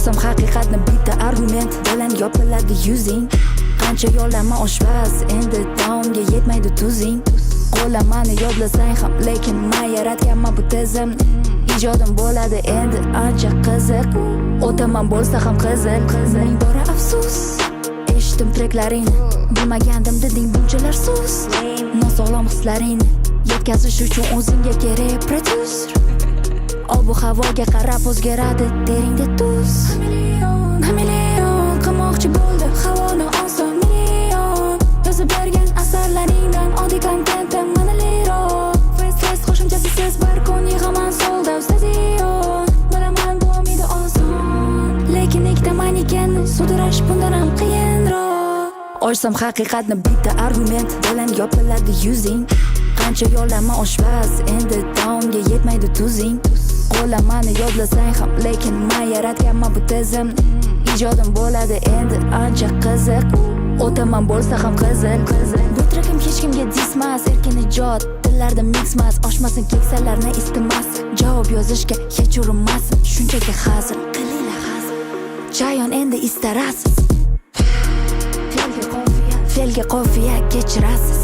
Ochsam haqiqatni, bitta argument bilan yopiladi yuzing. Qancha yo'llanma, oshpaz, endi taomga yetmaydi tuzing. Qo'llamani yodlasang ham, lekin man yaratganman bu tizimni. Ijodim bo'ladi endi ancha qiziq, o'taman bo'lsa ham qizil. Ming bora afsus, eshitdim treklaringni. Bilmagandim deding bunchalar so'z. Nosog'lom hislaringni yetkazish uchun o'zingga kerak prodyuser. Ob havoga qarab o'zgaradi teringda tuz. Hameleon qilmoqchi bo'ldi havoni oson. Million yozib bergan asarlaringdan oddiy kontentim maniliroq. Fest fest qo'shimchasisiz bir kun yig'aman sold out stadion. Bilaman, bo'lmaydi oson, lekin ikkita manekenni sudrash bundan ham qiyinroq. Ochsam haqiqatni, bitta argument bilan yopiladi yuzing. Qancha yo'llanma, oshpaz, endi taomga yetmaydi tuzing. Qo'llamani yodlasang ham, lekin man yaratganman bu tizimni. Ijodim bo'ladi endi ancha qiziq, o'taman bo'lsa ham qizil. Bu trekim hech kimga dismas, erkin ijod, tillarda mixmas. Oshmasin keksalarni istimas, javob yozishga hech urinmasin. Shunchaki hazil qilinglar, hazil. Chayon endi istarasiz. Fe'lga qofiya, fe'lga qofiya, kechirasiz.